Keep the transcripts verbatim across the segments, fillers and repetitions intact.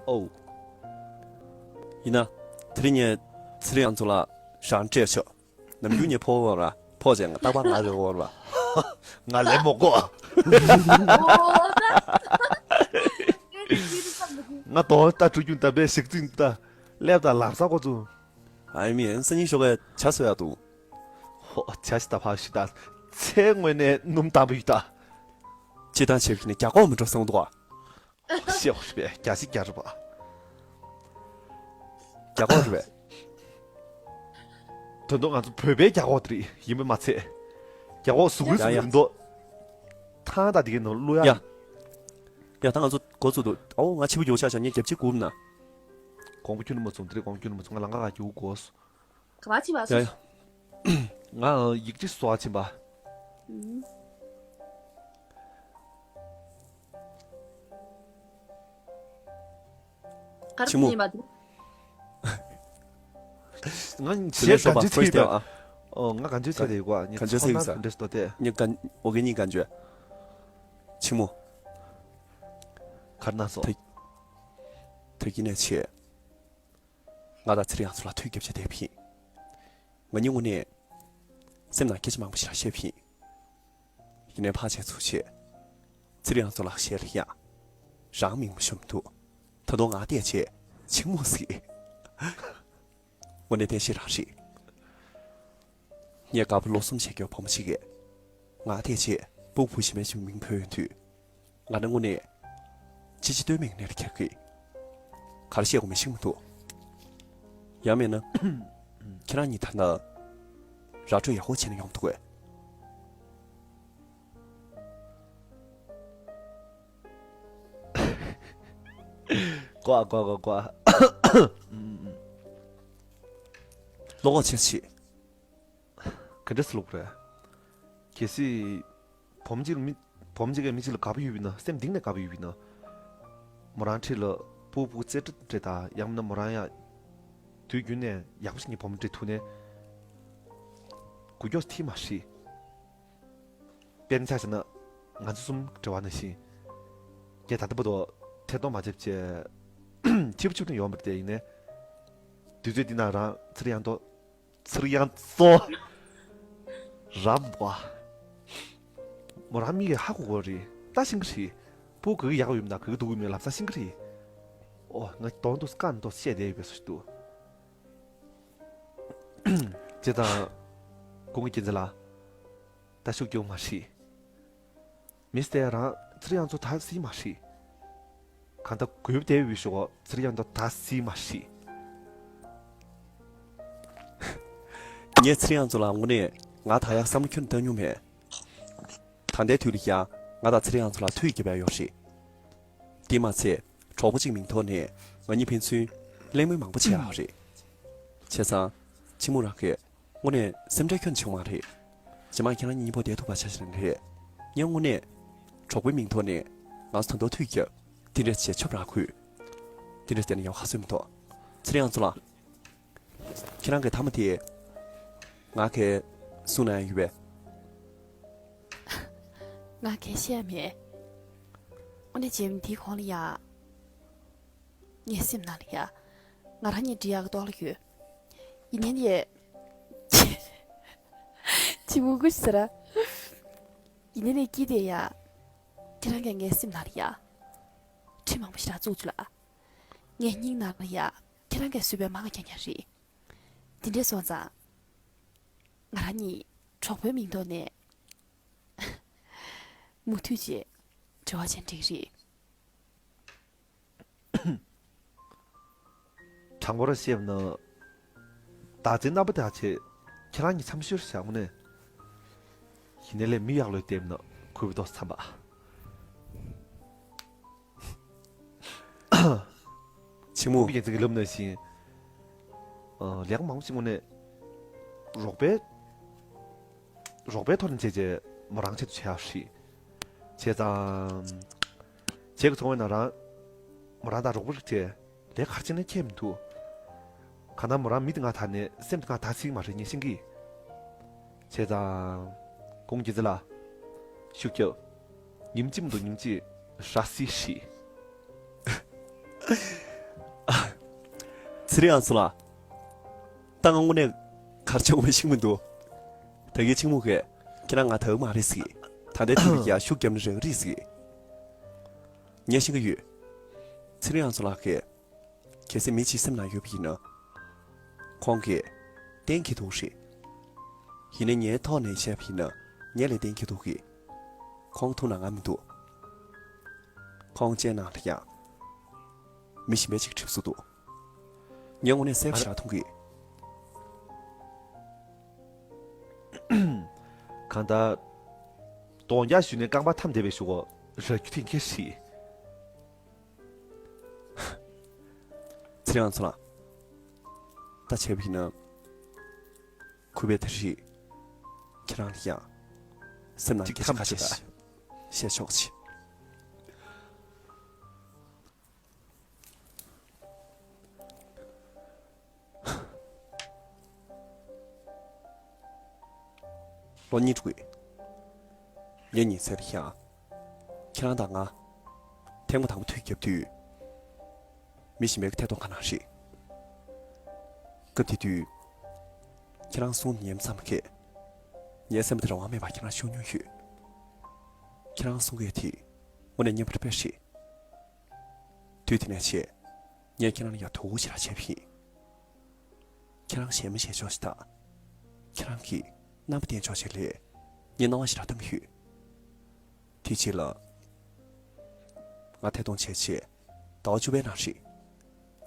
ཨོ། ཡིན་ན། དེ་རིང་ངས་ཚེ་རིང་ཚོ་ལ་ཞང་སྤྲད་ཆོག་ནམ་རྒྱུན་ངས་ཕོ་བོ་ར་ཕོ་བྱས་ང་རྟག་པར་ང་རེ་བོ་ར། ང་ལས་མོ་གོ། ང་དོན་ལྟ་འགྲོ་རྒྱུ་འདམ་པའི་ཞིག་རྩིང་ལྟ། སླེབས་དང་ལམ་སང་ཁོ་ཚོ། ཨའི་མི་སང་ཉིན་ཞོགས་ཀས་ཇ་བཟོ་ཡག་འདུག་ཧོ་ཇ་ཞིག་ད་ཕར་ཞིག་ད། ཚེ་སྔོན་ནས་སྣུམ་དམ་པོ་ཡོད་ད། སྤྱིར་བཏང་བྱས་ནས་རྒྱ་ཁོག་མི་འགྲོ་སོང་འདུག་ཨ། ཤེས་ཧོ་ཤི་བས་རྒྱ་ཞིག་རྒྱ་རུ་བ། རྒྱ་ཁོག་རུ་བས། དོན་དུ་ང་ཚོ་བོད་པའི་རྒྱ་ཁོག་དེ་རེད་ཡིན་པས་མ་ཚད། རྒྱ་ཁོག་གཟུགས་པོའི་ཡ་ཡ། གཟུགས་པོའི་མདོག་ཐང་ད་དེ་གའི་ནང་བླུག་ཡ། ཡ། ཡ་ད་ང་ཚོ་འགོ་ཚུགས་འདུག་ཨོ་ང་ཕྱི་པོ་རྒྱུག་ཆ་བྱ་ངས་རྒྱབ་ཕྱི་སྒུག་ན། གོང་པོ་ཁྱོད་ནི་མ་ཚོང་དེ་རེད་གོང་པོ་ཁྱོད་ནི་མ་ཚོང་ང་ལང་ཀ་ག་རྒྱུག་དགོས། ག་པར་ཕྱིན་པ་ཡ་སོང་། ཡ། ང་ཡིག་ཆ་བཟོ་བ་ཕྱིན་པ། ཨུམ། གར་ཆི་མོ། ཕྱིན་པ་འདུག་ང་དེ་ཞེས་ལས་ག་འཇུ་ཤོག་པ་ཚིག་པ། ཨ། ཨོ་ང་ག་འཇུ་ཚིག་དེ་གོ་ཉི་ག་འཇུ་ཚོ་ཚིག་ན་ས་ག་འདྲེ་སྟོ་དེ། ཉི་ག་ཨོ་གེ་ཉི་ག་འཇུ། ཆི་མོ། གར་ན་སོ། ད་ད་གི་ནས་ཆེ། ང་དང་ཚེ་རིང་ཚོ་ལ་ཐུག་རྒྱབ་ཆ་དེ་ཕིན། ང་གཉིས་དངོས་གནས་སེམས་ནང་སྐད་ཆ་མང་པོ་ཞིག་ལ་བཤད་ཕིན། ཡིན་ནའི་ཕར་བྱས་ཚུར་བྱས། ཚེ་རིང་ཚོ་ལག་ཤེས་ལ་ཡང་རང་མིང་མ་ཤོམ་འདུག་ད་དུང་ང་བལྟས་བྱས་ཆིང་མོ་ཟིག་དངོས་གནས་བདེན་ཤེས་རང་རེད། ངས་དགའ་པོ་བློ་གསུམ་བྱེད་རྒྱུ་བུ་མོ་ཞིག་གིས་ང་བལྟས་བྱས་སྤུ་གུ་ཞིག་མེད་ཅིག་མིང་འབོད་ཡོང་དུས། ང་ནི་དངོས་གནས། ཅི་ཅི་སྟོན་མིག་ནས་ཁྱེར་གི་གར་བཤད་དགོས་མི་ཤེས་མི་འདུག་ཡང་མེད་ན། ཁྱེད་རང་གཉིས་ད་ལྟ། ར་སྤྲོད་ཡག་པོ་བྱས་ནས་ཡོང་འདུག་གས། ཀོ་ཀོ་ཀོ་ཀོ། བློ་ཁོག་ཆེ་ཆེ། ག་འདྲ་སེ་ལུག་རེད། གལ་སྲིད། བུ་མོ་གཅིག་ལ་མི། བུ་མོ་གཅིག་གིས་མི་གཅིག་ལ་དགའ་པོ་ཡོད་པ་ཡིན་ན་སེམས་གཏིང་ནས་དགའ་པོ་ཡོད་པ་ཡིན་ན། མོ་རང་འཁྲིས་ལ་སྤུ་སྤུ་རྩེ་འདྲ་འདྲ་དང་ཡང་མིན་ན་མོ་རང་ཡང་། དུས་རྒྱུན་ནས་ཡག་པོ་ཞིག་གི་བུ་མོ་འདྲ་ཐུག་ནས། འགུལ་སྐྱོད་ཐིག་མ་ཧྲི། དཔེར་ན་ཆ་བཞག་ན། ང་ཚོ་གསུམ་འབྲེལ་བ་ནང་བཞིན། ངས་ད་ལྟ་བར་དུ་ཐད་གཏོང་མ་བྱས་བྱས། ཕྱི་པོ་ཕྱི་པོ་ཡོང་བ་དེ་ཡིན་ནས། དུས་ཚོད་འདི་ན་རང་ཚེ་རིང་ཡང་ཏོ། ཚུར་ཡང་གཙོ། རབ་བ། མོ་རང་མིག་གིས་ཧ་གོ་གོ་རེད། ལྟ་ཤེས་ཀྱི་རེད། སྤུ་གུ་ག་གི་ཡག་ཡོད་མེད་དང་ག་གི་སྡུག་ཡོད་མེད་ལབ་ས་ཤེས་ཀྱི་རེད། ཨོ་ང་གདོང་དུ་སྐད་མདོག་བཤད་བསྡད་ཡོད་པའི་བཟོ་ཞིག་འདུག་བྱས་ཙང་། ཀུན་དགའ་རྒྱལ་མཚན་ལགས། ད་ཤུགས་རྒྱོབ་མ་ཤེས། མི་སྟེ་རང་ཚེ་རིང་ཚོ་ད་སྲིད་མ་ཤེས། གང་ལྟར་དགོས་བདེ་བའི་ཞོག་ཚེ་རིང་ཚོ་ད་སྲིད་མ་ཤེས། ངས་ཚེ་རིང་ཚོ་ལ་དངོས་གནས་ང་ད་ཡག་བསམ་བློ་ཁྱོན་བཏང་མྱོང་མེད། ད་ལྟའི་དུས་ལ་ཡང་ང་དང་ཚེ་རིང་ཚོ་ལ་ཐུགས་དགྱེས་པ་ཡོད་རེད། དེ་མ་ཚད་གྲོགས་པོ་གཅིག་མིང་ཐོག་ནས་ང་གཉིས་ཕན་ཚུན་གླེང་མོལ་མང་པོ་བྱེད་ཡག་རེད། བྱས་ཙང་། ཕྱི་མོ་རང་གིས་དངོས་གནས་སེམས་ཁྲལ་ཁྱོན་ཆེ་བ་རེད། རྗེས་མ་ཁྱེད་རང་གཉིས་པོ་བསྡད་ཐུབ་པ་བྱ་ཞིག་རེད། ངས་དངོས་གནས་གྲོགས་པོའི་མིང་ཐོག་ནས་ང་ཚོ་ད་དུང་ཐུགས་རྒྱབ་དེ་འདྲས་བྱས་ཆོབ་རག་དགོས། དེ་འདྲས་བསྡད་ན་ཡག་ཧ་སོས་མི་འདུག་ཚེ་རིང་ཚོ་ལ། ཁྱེད་རང་གི་ཐ་མ་དེ། ང་གས་གསུང་ན་ཡང་ཡོད་པས། ང་གས་བཤད་ཡ་མེད། དངོས་གནས་རྗེས་མ་འདིའི་གོང་ལ་ཡ། ངའི་སེམས་ནང་ལ་ཡ། ང་རང་གཉིས་འགྲིག་ཡག་གི་ཏོག་ལ་ཡོད། ཡིན་ནའི་ནི། ཅི་མོ་གུ་ཟེར། ཡིན་ནའི་ནི་སྐྱིད་དེ་ཡ། ཁྱེད་རང་གིས་ངའི་སེམས་ནང་ལ་ཡ། ཁྲི་མང་པོ་ཞིག་རག་བཙུགས་བྱུང་ལ། ངའི་སྙིང་ནང་ལ་ཡ། ཁྱེད་རང་གིས་བཟོས་པའི་མ་ག་རྐྱང་རྐྱང་རེད། དེ་འདྲས་སོང་ཙང་། ང་རང་གཉིས་གྲོགས་པོའི་མིང་ཐོག་ནས། མུ་མཐུད་ཅིག་འབྲེལ་བ་བྱས་འགྲིག་རེད། དྲང་པོར་བཤད་ན། བདག་འཛིན་རྣམ་པ་དག་བྱས་ཁྱེད་རང་གཉིས་མཚམས་ཤོར་བཞག་ནས། ཡིན་ནའི་ལས་མི་ཡག་ལོས་བལྟས་ན་གུས་པ་ཏོག་ཙམ་བསམ་པ། ཆི་མོ། ཀུན་དགའ་རྒྱལ་མཚན་གྱིས་ལབ་ནང་བཞིན། ཨ། ལས་ཀ་མང་པོ་ཞིག་དངོས་གནས། རོགས་པའི། རོགས་པའི་ཐོག་ནས་བྱས་རྗེས་མོ་རང་ཆེད་དུ་བྱས་ཡག་རེད། བྱས་ཙང་། བྱས་ཀྱི་ཚོང་བའི་ནང་རང་། མོ་རང་དང་རོགས་པ་རིགས་བྱས་ལས་ག་རེ་བྱས་ནས་ཁྱད་མི་འདུག་གང་ལྟར་མོ་རང་མི་དེ་ང་ད་ནས་སེམས་དེ་ང་ད་སྲིད་མ་རེད་ངས་ཤེས་ཀྱི། བྱས་ཙང་། ཀུན་དགའ་རྒྱལ་མཚན་ལགས། ཤུགས་རྒྱབ། ཉིན་གཅིག་མ་གཏོགས་ཉིན་གཅིག་ར་སྲིད་ཤི། ཚེ་རིང་ཨ་ཚོ་ལགས། ད་ང་དངོས་གནས་གར་ཆགས་མི་ཤེས་མི་འདུག་ད་གའི་ཆིང་མུ་གས་ཁྱེད་རང་ང་ཐུག་མ་རེད་ཟེར་གི། ད་ལྟའི་དུས་ལ་ཡ་ཤུགས་རྒྱབ་ན་རེ་ག་རེད་ཟེར་གི། ངས་ཤེས་ཀྱི་ཡོད། ཚེ་རིང་ཨ་ཚོ་ལགས་ཀྱིས་གལ་སྲིད་མི་གཅིག་སེམས་ནང་ཡོད་པ་ཡིན་ན། ཁོང་གིས་གཏན་འཁེལ་ཐུབ་རེད། ཡིན་ན་ངའི་ཐོག་ནས་བཤད་པ་ཡིན་ན་ངས་ལས་གཏན་འཁེལ་ཐུབ་གི། ཁོང་ཐུག་ན་ང་མི་འདུག་ཁོང་ཅན་ནང་ལ་ཡ། མི་གཞན་པ་ཅིག་ཁྲིད་སུ་འདུག་ངས་དངོས་གནས་གསལ་པོ་ཞིག་མཐོང་གི། གང་ལྟར། གདོང་རྒྱག་ཞུས་ནས་རྐང་པ་འཐམ་བསྡད་པའི་གཞུག་གུ་ར་རྒྱུ་དེ་འཁེལ་ཞིག་ཚེ་རིང་ཚོ་ལགས། ད་བྱས་པ་ཡིན་ན། གུས་པས་ད་རེས་ཁྱེད་རང་ལ་ཡང་སེམས་ནང་སྐད་ཆ་ཁ་ཤས་ཤིག་བཤད་ཆོག་ཅིག་ལོ་གཉིས་དྲུག་ངས་ཉིན་ཚེ་རིང་། ཁྱེད་རང་དང་ང་ཐེངས་མ་དང་པོ་དུས་རྒྱབ་དུས། མི་གཞན་པའི་ཐད་གཏོང་ཁ་ནང་རེད། སྐབས་དེ་དུས། ཁྱེད་རང་གསུང་ཉན་མཚམས་ཁེ། ངའི་སེམས་དེ་རང་དབང་མེད་པར་ཁྱེད་རང་ཤོར་མྱོང་ཡོད། ཁྱེད་རང་གསུང་གི་དེ་དངོས་གནས་སྙན་པ་དཔེ་རེད། དུས་དེ་ནས་བྱས། ངས་ཁྱེད་རང་ལ་ཡ་དོ་དགོང་ཞེ་དྲག་བྱས་པ་ཡིན། ཁྱེད་རང་ཞལ་མི་བཞེས་ཕྱོགས་ཤིག་དང་། ཁྱེད་རང་གིས་རྣམ་པ་བསྟན་ཕྱོགས་ཤིག་ལས། ངས་སྣང་བ་ཞེ་དྲག་བཏང་གི་ཡོད། དེ་རྗེས་ལ། ང་ཐད་གཏོང་བྱས་རྗེས་ཟླ་བ་བཅུ་པའི་ནང་རེད།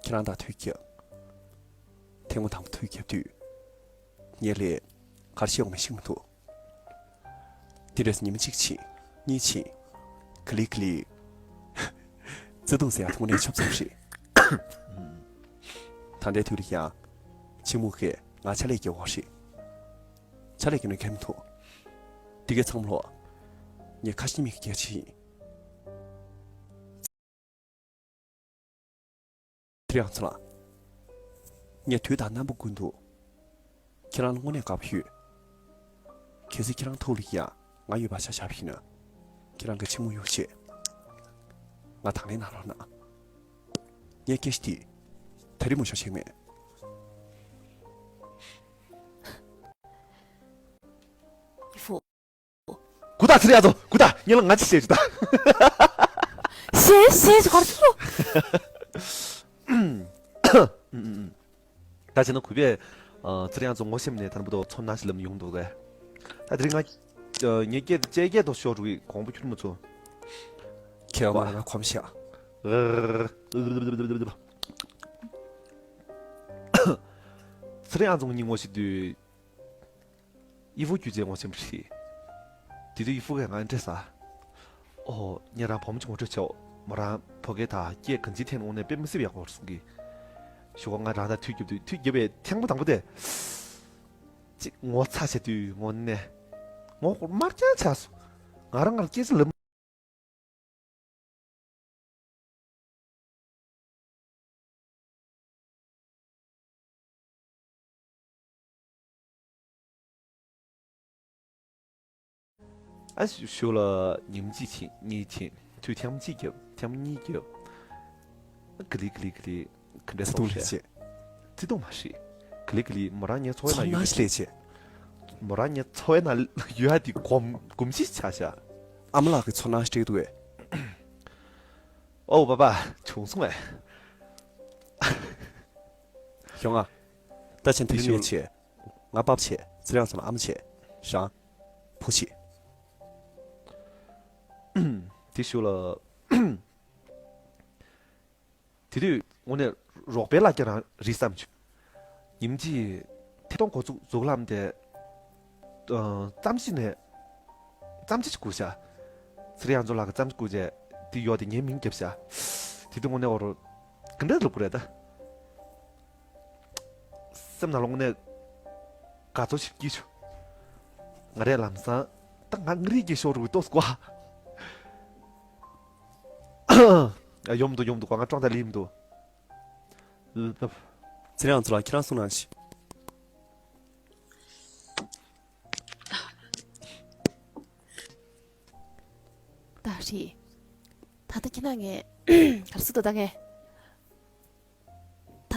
ཁྱེད་རང་དང་དུས་རྒྱབ། ཐེངས་མ་དང་པོ་དུས་རྒྱབ་དུས། ངས་ལས་གར་ཤེས་འོང་མི་ཤེས་མི་འདུག་དེ་འདྲས་ཉི་མ་གཅིག་ཕྱིན་གཉིས་ཕྱིན། ག་ལེ་ག་ལེ། བརྩེ་དུང་ཟེར་ཡ་ཐུག་ནས་ཆོབ་ཙམ་རེད། ད་ལྟའི་དུས་ལ་ཡང་། ཆིང་མུ་གས་ང་ཕྱག་ལས་རྒྱག་འོ་རེད། ཕྱག་ལས་རྒྱག་ནས་ཁེལ་མི་ཐུབ། འདི་གའི་ཚང་མ་ལོ། ངས་ཁ་ཞེ་མིག་གི་རྒྱལ་ཆེ་ཡིན། ཚེ་རིང་ཚོ་ལགས། ངས་དུས་དང་རྣམ་པ་ཀུན་ཏུ། ཁྱེད་རང་ལ་དངོས་གནས་དགའ་པོ་ཡོད། གལ་སྲིད་ཁྱེད་རང་ཐུགས་ལ་ཡང་ང་ཡོད་པ་ཆ་བཞག་པ་ཡིན་ན། ཁྱེད་རང་གི་ཆིང་མུ་གཡུག་བྱས། ང་དང་ལེན་གནང་རོགས་གནང་། ངས་སྐད་ཆ་དེ་ད་རིང་མ་ཤོར་ཤེས་མེད། ཡི་ཧྥུ། གུ་ད་ཚེ་རིང་ཚོ་གུ་ད་ཉེ་ལ་ང་ཅི་བཤད་རྒྱུ་ད། བཤད་བཤད་རྒྱུ་གར་ཚུར། ད་བྱས་ན་གུས་པས། ཨ། ཚེ་རིང་ཚོ་ངོ་ཤེས་ནས་ད་ནི་བུ་དོ་ཚོར་སྣང་ཞིག་ལམ་ཡོང་འདུག་གས། ད་དེ་རིང་ང་། ཨ། ངའི་སྐད་དེ་ཅེ་སྐད་དོ་ཤོར་རུའི་གོང་བུ་ཁྱུར་མི་ཚོ། ཁྱེད་མ་ང་གོམས་ཤག་ཚེ་རིང་ཚོ་ངོ་ཤེས་དུས། ཡི་ཧྥུ་རྒྱུ་ཅན་ངོ་ཤེས་པ་རེད། དེ་དུས་ཡི་ཧྥུ་གས་ང་འདྲི་ས། ཨོ། ཉེ་རང་བུ་མོ་ཅིག་ངོ་སྤྲོད་བྱའོ། མོ་རང་བོད་སྐད་དང་སྐད་གང་ཅིའི་ཐད་ནས་དངོས་གནས་དཔེ་མི་སྲིད་པ་ཡག་པོ་རེད་གསུང་གི། ཞུ་བ་ང་རང་དང་དུས་རྒྱབ་དུས་དུས་རྒྱབ་པའི་ཐེངས་མ་དང་པོ་དེ། ཅིག་ངོ་ཚ་བྱེད་དུས་དངོས་གནས། ངོ་དམར་རྐྱང་ཆགས་སོང་། ང་རང་ང་ལ་སྐད་ཆ་ལབ། ཨ་ཞུ་ལ་ཉིན་གཅིག་ཕྱིན་གཉིས་ཕྱིན་དུས་ཐེངས་གཅིག་བརྒྱབ་ཐེངས་གཉིས་བརྒྱབ། ཨ་ག་ལེ་ག་ལེ་ག་ལེ་ག་འདྲ་བརྩེ་དུང་ལས་བྱེད། བརྩེ་དུང་མ་རེད། ག་ལེ་ག་ལེ་མོ་རང་ངའི་འཚོ་བའི་ནང་ཡོད་པའི་ལས་བྱེད། མོ་རང་ངའི་འཚོ་བའི་ནང་ཡོད་ཡ་དེ་གོམས་གོམས་གཤིས་ཆགས་ཤག་ཨ་མ་ལགས་ཀྱི་ཚོར་སྣང་ཞིག་སྤྲད་འདུག་གས། ཨོ་པ་པ་བྱུང་སོང་ངས། ཞོགས་ང་། ད་ཆེན་དེ་ཤུ་ལ་ཆེ། ང་པབ་ཆེ་ཚེ་རིང་ཚོ་ལ་ཨ་མ་ཆེ། རང་། བུ་ཆེ། དེ་ཤུ་ལ། དེ་དུས་དངོས་གནས་རོགས་པའི་ལ་རྒྱ་རང་རེད་བསམ་བྱུང་། ཉིན་གཅིག་ཐད་གཏོང་འགོ་བཙུགས་འཛུགས་ལམ་དེ། ཨ། ཙམ་ཞིག་ནས། ཙམ་ཅིག་བསྐུར་བྱ། ཚེ་རིང་ཚོ་ལགས་ཀྱི་ཙམ་ཅིག་བསྐུར་བྱས་དེ་ཡོད་དེ་ངའི་མིང་བརྒྱབ་བྱ། དེ་དུས་དངོས་གནས་འོ་རོ། ག་འདྲ་ལབ་དགོས་རེད་ད། སེམས་ནང་ལོགས་ནས་དགའ་ཚོར་ཞིག་སྐྱེས་བྱུང་། ང་རས་ལམ་སང་ད་ང་ངི་རིག་གི་ཤོར་རུ་ཏོག་སྐོ། ཡོམ་འདུག་ཡོམ་འདུག་ང་ཀྲོང་ད་ལིམ་འདུག་ཚེ་རིང་ཚོ་ལ་ཁྱེད་རང་གསུང་གནང་ཞིག་ད་རེད། ད་ལྟ་ཁྱེད་རང་ངས་ག་རེ་ཟེར་དགོས་ད་ངས། ད་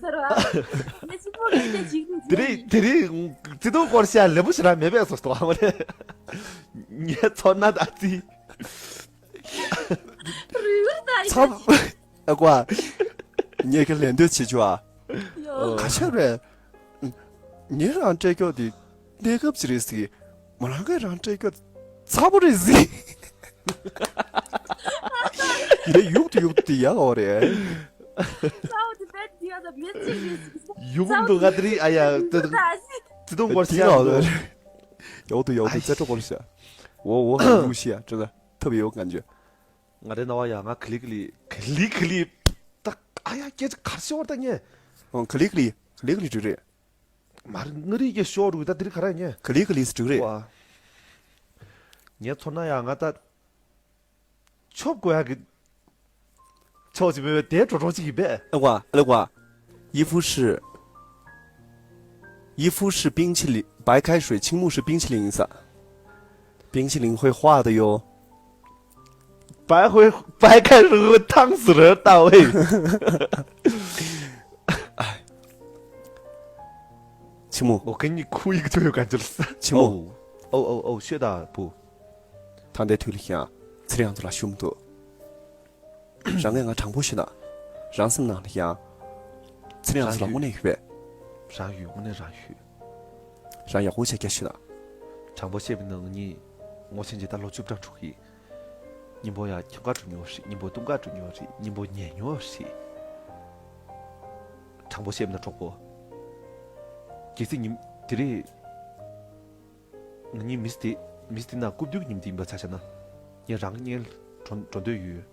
ཟེར་བ། ངས་ཅི་པོ་ལས་དེ་ཅིག་ནི། དེ་རིང་དེ་རིང་བརྩེ་དུང་སྐོར་བཤད་ལེ་པོ་ཞེ་དྲག་མེད་པས་སོ་སྟོ་བ་མ་རེད། ངའི་ཚོར་སྣང་ད་ཙི། རུལ་ད་ཡིན། ཚབ། ཨ་ཀོ་ཨ། ངས་ཀྱི་ལན་འདོད་བྱེད་ཆོག་ཨ། ཡོ། ཁ་ཤས་རེད། ངས་རང་སྤྲད་ཀྱོག་དེ་གནས་སྐབས་ཅི་རེད་ཟིག་མོ་རང་གིས་རང་སྤྲད་ཀྱོག་ཚ་པོ་རེད་ཟིག་ཡིན་ན་ཡུག་ཏུ་ཡུག་ཏུ་དེ་ཡག་ག་བ་རེད། ཚ་པོ་དེ་བས་དེ་ཡག་ད་མེད་ཅིག་རེད་ཟིག་ཡུག་མི་འདུག་ག་དེ་རིང་ཨ་ཡ་ཏི་ཏི་ཏི་ཏུང་སྐོར་ཤི་ཡག་འདུག་ཡག་ཏུ་ཡག་ཏུ་ཙེ་ཏྲོ་སྐོར་ཤ། འོ་འོ་ཧ་ཡུག་ཤི་ཡ་ཅི་ད་ཐབས་ཡོད་ག་འཇོ། ང་རའི་རྣ་བ་ཡ་ང་ག་ལི་ག་ལི་ག་ལི་ག་ལི། ད་ཨ་ཡ་སྐད་ཆ་གར་ཤོར་ད་ཉེ། ཨོ་ག་ལི་ག་ལི་ག་ལི་ག་ལི་འགྲོ་རེད། མར་ང་རི་སྐད་ཤོར་རུ་ད་དེ་རི་ག་ར་ཉེ། ག་ལི་ག་ལི་སི་འགྲོ་རེད། ཝ། ངའི་ཚོར་ན་ཡ་ང་ད་ཆོབ་དགོས་ཡ་གི་ཆོག་ཅི་མེད་པའི་དེ་འགྲོ་འགྲོ་ཅིག་ཡིན་པས། ཨ་ཝ་ཨ་ལེ་ཝ། 衣服是衣服是冰淇淋，白开水，青木是冰淇淋色。冰淇淋会化的哟。白会白开水会烫死人，大卫。哎，青木，我给你哭一个就有感觉了。青木，哦哦哦，谢大不。ད་ལྟའི་དུས་ལ་ཡང་ཚེ་རིང་ཚོ་ལ་ཤུམ་འདུག་རང་ངས་ང་དྲང་པོ་ཞུ་ན། རང་སེམས་ནང་ལ་ཡང་ཚེ་རིང་ཚོ་ལ་དངོས་གནས་ཡོད་པས། རང་ཡོད། དངོས་གནས་རང་ཡོད། རང་ཡག་པོ་བྱས་སྐད་ཆ་ཤོད་ད། དྲང་པོ་བཤད་པ་ཡིན་ན་ང་གཉིས་སྔོ་ཆེན་གྱི་ད་ལོ་བཅུ་གྲངས་འགྲོ་གི་ཡིན། གཉིས་པོ་ཡང་ཁྱིམ་ཁ་འགྲོ་མྱོང་རེད། གཉིས་པོ་ལྟུང་ཁ་འགྲོ་མྱོང་རེད། གཉིས་པོ་ཉལ་མྱོང་རེད། དྲང་པོ་བཤད་པ་ཡིན་ན་གྲོགས་པོ། གལ་སྲིད་ཉིན་དེ་རིང་ང་གཉིས་མི་ཚེ་འདི་མི་ཚེ་འདི་ན་སྐུ་བསྡུའི་ཉིན་འདི་ཡིན་པ་ཆ་བཞག་ན། ངས་རང་གི་སྔོན་ལ་འགྲོ་འགྲོ་འདོད་ཡོད།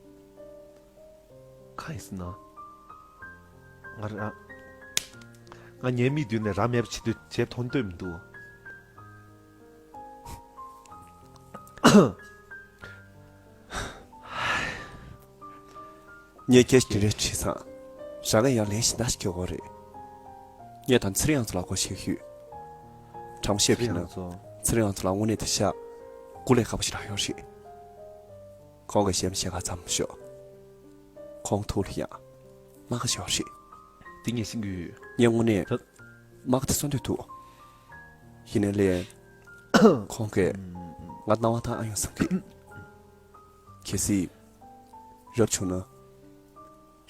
གང་ཡིན་ཟེར་ན། ང་རང་ང་ངའི་མིག་མདུན་ནས་རང་མེད་པ་བྱེད་འདོད་བྱེད་མཐོང་འདོད་མི་འདུག་ངས་སྐད་ཆ་དེ་འདྲ་དྲིས་ཙང་། རང་གིས་ཡང་ལན་གཞན་དག་ཅིག་སྐྱོན་དགོས་རེད། ངས་ད་ཚེ་རིང་ཚོ་ལ་སྒོ་ཕྱེ་ཞུས། དྲང་པོ་བཤད་པ་ཡིན་ན། ཚེ་རིང་ཚོ་ལ་དངོས་གནས་དེ་ཤ་དགུ་ལས་ཁ་པོ་ཞིག་རག་ཡོད་རེད། ཁོང་གིས་གཞན་བཤད་ག་ཙམ་ཤོད། ཁོང་ཐུགས་ལ་ཡང་རྨ་ཁ་ཤོར་རེད། དེ་ངས་ཤེས་ཀྱི་ཡོད། ངས་དངོས་གནས་ད་རྨ་ཁ་དེ་གསོ་འདོད་འདུག་ཡིན་ནའི་ལས། ཁོང་གིས་ང་སྣང་བ་དག་ཨ་ཡོང་བསམ་གི། གལ་སྲིད་རབ་བྱུང་ན།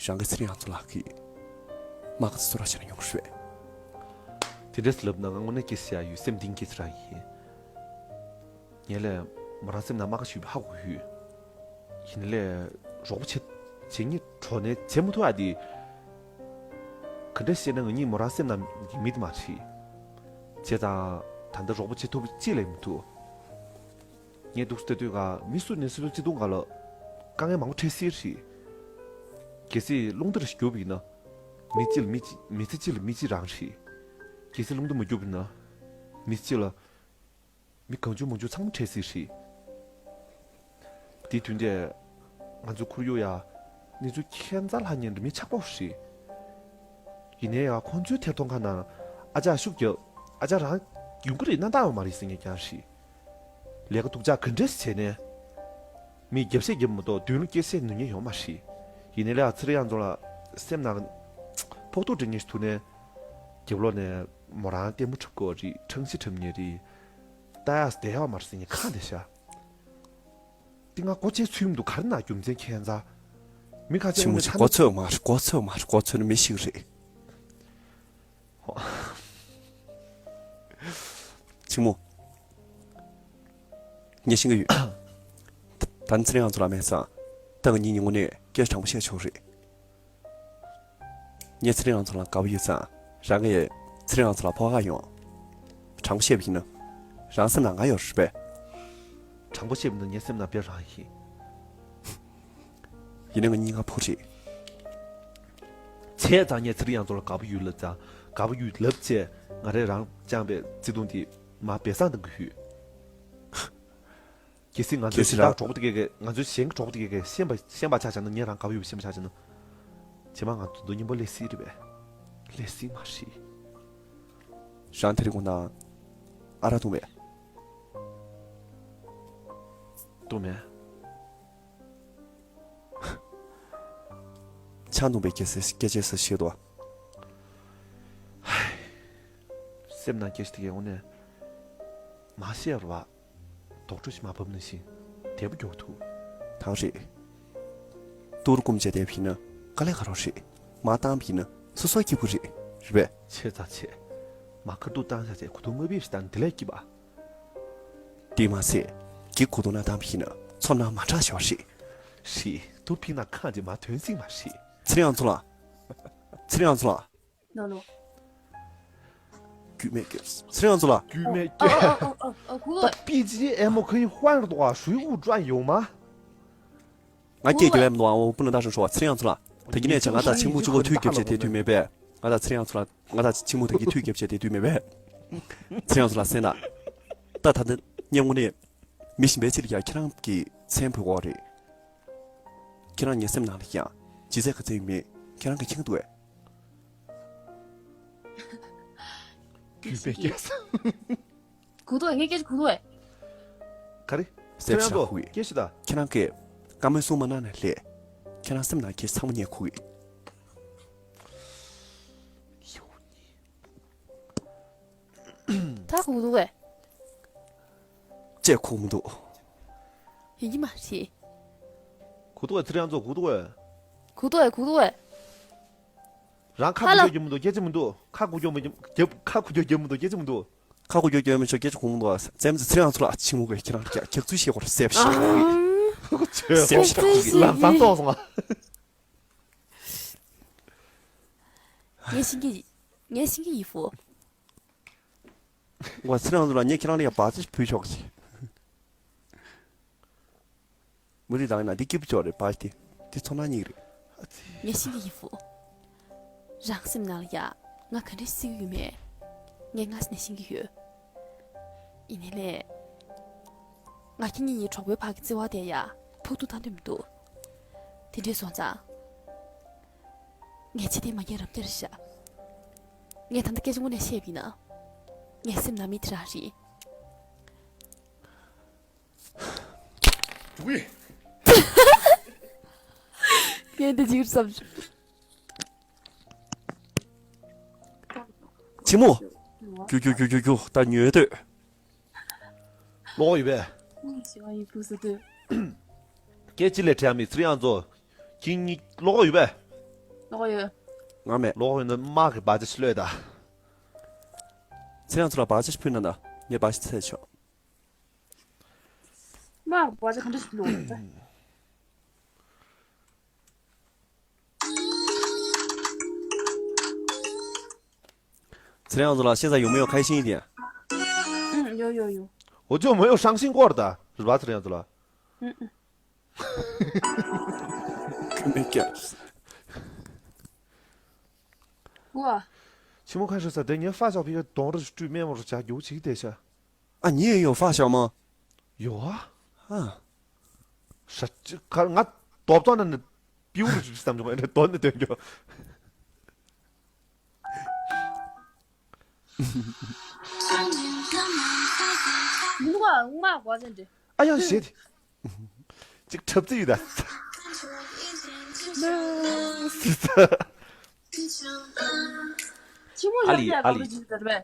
རང་གི་ཚེ་རིང་ཚོ་ལགས་ཀྱིས་རྨ་ཁ་དེ་གསོ་རོགས་བྱས་ན་ཡོང་ཞུས། དེ་འདྲས་ལབ་ན་ང་དངོས་གནས་སྐྱིད་ཤག་ཡོད། སེམས་གཏིང་སྐྱིད་རང་ཡིན། ངས་ལས་མོ་རང་སེམས་ནང་རྨ་ཁ་ཞུས་པ་ཧ་གོ་ཡོད། ཡིན་ནའི་ལས་རོགས་པ་བྱེད་བྱེད་སྙིང་བྲོ་ནས་བྱེད་མ་ཐུབ་ཨ་དེ། ག་འདྲ་བཤད་ན་ང་གཉིས་མོ་རང་སེམས་ནང་གི་མི་དེ་མ་རེད། བྱས་ཙང་ད་ལྟ་རོགས་པ་བྱེད་ཐུབ་པ་ཅི་ལས་མི་ཐུབ། ངས་འདུག་སེ་ལྟ་དུས་ཀ་མི་སུ་ནས་སུ་བརྩེ་དུང་ག་ལ་དཀའ་ངལ་མང་པོ་འཕྲད་སྲིད་རེད། གལ་སྲིད་རླུང་རྟ་རེ་ཞིག་རྒྱུག་པ་ཡིན་ན། མི་གཅིག་ལ་མི་གཅིག་མི་ཚེ་གཅིག་ལ་མི་གཅིག་རང་རེད། གལ་སྲིད་རླུང་རྟ་མ་རྒྱུག་པ་ཡིན་ན། མི་གཅིག་ལ་མི་གང་བྱུང་མང་བྱུང་ཚང་མ་འཕྲད་སྲིད་རེད། དེ་དུས་འདྲ། ང་ཚོ་ཁོར་ཡུག་ཡ། གནས་ཚུལ་ཁྱད་མཚར་ལྷག་ཉན་འདྲ་མི་ཆགས་པ་རེད། ཡིན་ནའི་ཡ་ཁོང་ཚོའི་ཐད་གཏོང་ཁང་ནང་ཨ་ཅག་ཤུགས་རྒྱབ། ཨ་ཅག་རང་ཡོང་གི་རེད་ན་འདང་ཡོད་མ་རེད་ཟེར་མཁན་ཀྱང་རེད། ལས་ཀ་སྡུག་ཅག་ག་འདྲས་བྱས་ནས། མི་རྒྱབ་བཤད་རྒྱབ་མ་གཏོགས་མདུན་ལ་སྐད་བཤད་ནུས་མཁན་ཡོད་མ་རེད། ཡིན་ནའི་ལས་ཨ་ཚེ་རིང་ཚོ་ལ་སེམས་ནང་ཕོག་ཐུག་འདྲ་མཁན་ཞིག་ཐུག་ནས། རྒྱབ་ལོགས་ནས་མོ་རང་ལྟད་མོ་འཁྲབ་དགོས་རེད། ཁྲང་ཤི་འཁྲབ་མཁན་རེད། ལྟ་ཡག་བསྡད་ཡག་མ་རེད་ཟེར་མཁན་གང་བསྡད་ཤག་དེ་ང་མགོ་བཅད་ཚུལ་མི་འདུག་ག་རེ་ན་རྒྱུ་མཚན་ཁྱད་མཚར། མི་ཁ་ཆེ་ཆི་མོ་ཆི་མགོ་ཚོས་མ་རེད། མགོ་ཚོས་མ་རེད། མགོ་ཚོས་ནི་མི་ཞིག་རེད། ཧོ། ཆི་མོ། ངས་ཤེས་ཀྱི་ཡོད། ད་ནི་ཚེ་རིང་ཚོ་ལ་མེད་ཙང་། ད་ང་གཉིས་ཉིན་གུང་ནས་སྐད་ཆ་དྲང་པོ་བཤད་ཆོག་རེད། ངས་ཚེ་རིང་ཚོ་ལ་དགའ་པོ་ཡོད་ཙང་། རང་གིས་ཚེ་རིང་ཚོ་ལ་ཕོག་ག་ཡོང་། དྲང་པོ་བཤད་པ་ཡིན་ན། རང་སེམས་ནང་ང་ཡོད་རེད་པས། དྲང་པོ་བཤད་པ་ཡིན་ན་ངའི་སེམས་ནང་དཔེ་རང་ཡིན། ཡིན་ན་ང་གཉིས་ཀ་བུ་རེད། བྱས་ཙང་ངས་ཚེ་རིང་ཚོ་ལ་དགའ་པོ་ཡོད་ལབ་ཙང་། དགའ་པོ་ཡོད་ལབ་བྱས་ང་རས་རང་བཅངས་པའི་བརྩེ་དུང་དེ་མར་སྦས་གསང་གཏང་གི་ཡོད། གལ་སྲིད་ང་ཚོའི་གལ་སྲིད་སྦྱིན་བདག་རང་གྲོགས་པོ་དེ་གས་ང་ཚོའི་གཞན་གྱི་གྲོགས་པོ་དེ་གས་ཤེས་པ་ཤེས་པ་ཆ་བཞག་ན། ངས་རང་དགའ་པོ་ཡོད་པ་ཤེས་པ་ཆ་བཞག་ན། རྗེས་མ་ང་ཚོ་མདོ་སྙིང་པོ་སླེབས་སྲིད་རེད་པས། སླེབས་སྲིད་མ་རེད། རང་དེ་རིང་དགོང་དག་ཨ་རག་བཏུང་བས། བཏུང་མེད། ཆང་བཏུང་བའི་སྐད་ཆ་སྐད་ཆ་ཟེར་ཤེས་དོ། སེམས་ནང་སྐད་ཆ་དེ་གའི་འོང་ནས། མ་བཤད་རོགས། རྡོག་བྲོ་ཞིག་མ་བབས་ནང་བཞིན་དལ་པོ་མགྱོགས་འདུག་ཐང་རེད། ཏུར་ཀུམ་བྱས་བསྡད་པ་ཡིན་ན་དཀའ་ལས་ཁག་རོགས་རེད། མ་བཏང་པ་ཡིན་ན་སོ་སོ་སྐྱིད་པོ་རེད། རེད་པས། ཆེ་ཙག་ཆེ། མ་ཁ་ཐུག་བཏང་བཞག་ཚེ་གོ་ཐུག་དམའ་བིས་ཤིག་བཏང་དེ་ལས་སྐྱིད་པ། དེ་མ་ཟད། གི་གོ་ཐུག་ན་བཏང་པ་ཡིན་ན་ཚོར་སྣང་མ་དྲག་ཤོར་རེད། རེད། ཏུར་ཕིག་ན་ཁ་ཅིག་མ་ཐོན་སྲིད་མ་རེད། ཚེ་རིང་ཚོ་ལགས། ཚེ་རིང་ཚོ་ལགས། ནོ་ནོ། རྒྱུས་མེད་སྐྱེས། ཚེ་རིང་ཚོ་ལགས། རྒྱུས་མེད་སྐྱེས། ཨ་ཨ་ཨ་ཨ་ཨ་ཁུ་ད་པི་ཇི་ཨེ་མོ་ཁོའི་དཔལ་རྡོ་ཨ་ཧྲུའི་དབུ་ཀྲང་ཡོང་མ། ང་སྐད་རྒྱབ་ཡ་མི་འདུག་ཨ་འོ་སྤུ་ན་ད་ཧྲང་ཧྲོ་བ། ཚེ་རིང་ཚོ་ལགས། ད་གིན་ནས་བྱས་ང་དང་ཆིང་མུ་གཅིག་པོ་ཐུག་རྒྱབ་བྱས་བསྡད་དུས་མེད་པས། ང་དང་ཚེ་རིང་ཚོ་ལགས། ང་དང་ཆིང་མུ་ད་གིན་ཐུག་རྒྱབ་བྱས་བསྡད་དུས་མེད་པས། ཚེ་རིང་ཚོ་ལགས་གསན་དང་། ད་ད་ལྟ་སྙན་ངོ་ནས། མི་གཞན་པའི་ཕྱིར་ཡང་ཁྱེད་རང་གི་མཚན་འབོད་ཀྱི་ཡོད་རེད། ཁྱེད་རང་ངའི་སེམས་ནང་ལ་ཡང་ལྗིད་ཚད་ག་ཚད་ཡོད་མེད་ཁྱེད་རང་གིས་མཁྱེན་གྱི་འདུག་གས། རྒྱུས་མེད་སྐྱེས། གུ་དོག་ངས་སྐད་ཆ་གུ་དོག་ག་རེ། སེམས་ཤ་ཁུ་ཡི། སྐད་ཆ་ད། ཁྱེད་རང་གིས་བཀའ་མོལ་གསུང་མ་གནང་ན་ལས། ཁྱེད་རང་སེམས་ནང་སྐད་ཆ་ཚང་མ་ངས་ཁུག་གི། ད་གུ་དོག་གས། ཅེས་ཁུག་མི་འདུག་ཡིན་གྱི་མ་རེད། གུ་དོག་གས། ཚེ་རིང་ཚོ་གུ་དོག་གས། གུ་དོག་གས། གུ་དོག་གས། རང་ཁ་ཧ་ལ། གུ་རྒྱོབ་རྒྱོབ་མི་འདུག་སྐད་ཆ་མི་འདུག་ཁ་གུ་རྒྱོབ་མི་རྒྱོབ་རྒྱབ་ཁ་གུ་རྒྱོབ་རྒྱོབ་མི་འདུག་སྐད་ཆ་མི་འདུག་ཁ་གུ་རྒྱོབ་རྒྱོབ་མི་ཆོག་སྐད་ཆ་གུ་མི་འདུག་བཙན་མི་ཚེ་རིང་ཚོ་ལགས། ཆི་མོ་གས་ཁྱེད་རང་རྒྱག་རྒྱག་ཚུལ་ཤེས་གོ་ར་སེབ་ཤི། སེབ་ཤི་ཁུག་གི། ལམ་སང་ཏོག་སོང་ང་། ངས་ཤེས་ཀྱི། ངས་ཤེས་ཀྱི་ཡིན་ཧྥུ། ང་ཚེ་རིང་ཚོ་ལགས། ངས་ཁྱེད་རང་ལ་ཡ་བ་ཅི་ཕུལ་ཆོག་གི། མུ་ཏིག་དང་ན་འདི་སྐྱིད་པོ་ཅོག་རེད་པ་དེ། འདི་ཚོ་ན་སྙིང་རེད། ངས་ཤེས་ཀྱི་ཡིན་ཧྥུ། རང་སེམས་ནང་ལ་ཡ་ང་ག་འདྲ་སྲིད་ཀྱི་ཡོད་མེད་ངས་སྔ་ས་ནས་ཤེས་ཀྱི་ཡོད། ཡིན་ནའི་ལས། ང་ཁྱེད་གཉིས་གཉིས་གྲོགས་པོའི་བར་གྱི་བརྩེ་བ་དེ་ཡ་ཕུག་ཏུ་བཏང་འདོད་མི་འདུག་དེ་འདྲས་སོང་ཙང་། ངས་ཅི་སྟེ་མ་རྒན་རབས་དེར་བཞག་ངས་ད་ལྟ་སྐད་ཆ་དངོས་གནས་བཤད་པ་ཡིན་ན། ངའི་སེམས་ནང་མི་དེ་རང་རེད། འདི་འཇིགས་བསམ། ཆི་མོ། རྒྱུ་རྒྱུ་རྒྱུ་རྒྱུ་རྒྱུ་ད་ཉོས་ཏོས། ལོག་ཡོད་པས། སྐད་ཅིག་ལས་བྲལ་མི་ཚེ་རིང་ཚོ། ཁྱེད་གཉིས་ལོག་ཡོད་པས། ལོག་ཡོད། ང་མེད། ལོག་ཡོད་ན་དམག་གི་བ་ཅ་ཞིག་ལོས་ད། ཚེ་རིང་ཚོ་ལ་བ་ཅ་ཞིག་ཕུལ་ན་ད་ངས་བ་ཅ་ཚད་ཆོག་མ་བ་ཅ་ག་འདྲ་ཞིག་ལོག་ཡོད་ད། 陈亮子了，现在有没有开心一点？ ཡོད་ཡོད་ཡོད། 我就没有伤心过的，是吧，陈亮子了？ ཁྱོད་མི་སྐྱ། ཝ། ཆི་མོ་ཁ་ཧྲི་ས་དེ་ངའི་ཧྥ་ཞའོ་ཕི་ག་གདོང་རུ་སྤྲུལ་སྨན་མོ་རུ་བྱ་རྒྱུ་ཅིག་དེ་ཤ། ཨ་ཉི་ཡོ་ཧྥ་ཞའོ་མ། ཡོ་ཨ། ཧ། ཧྲ་ཅི་ཁ་ང་རྡོབ་ཙང་ན་ནི་པིའུ་རུ་བསམ་བྱུང་ཨེ་འདྲ་དོན་ནི་དོན་རྒྱུ། ནུ་བ་ངུ་མ་གོ་ཟེར་འདྲི། ཨ་ཡང་ཞེད། ཅིག་ཁྲབ་ཙི་ཡོད་ད། ཆི་མོ་ཡག་ཡག་ག་ལ་ཅིག་ཟེར་བས།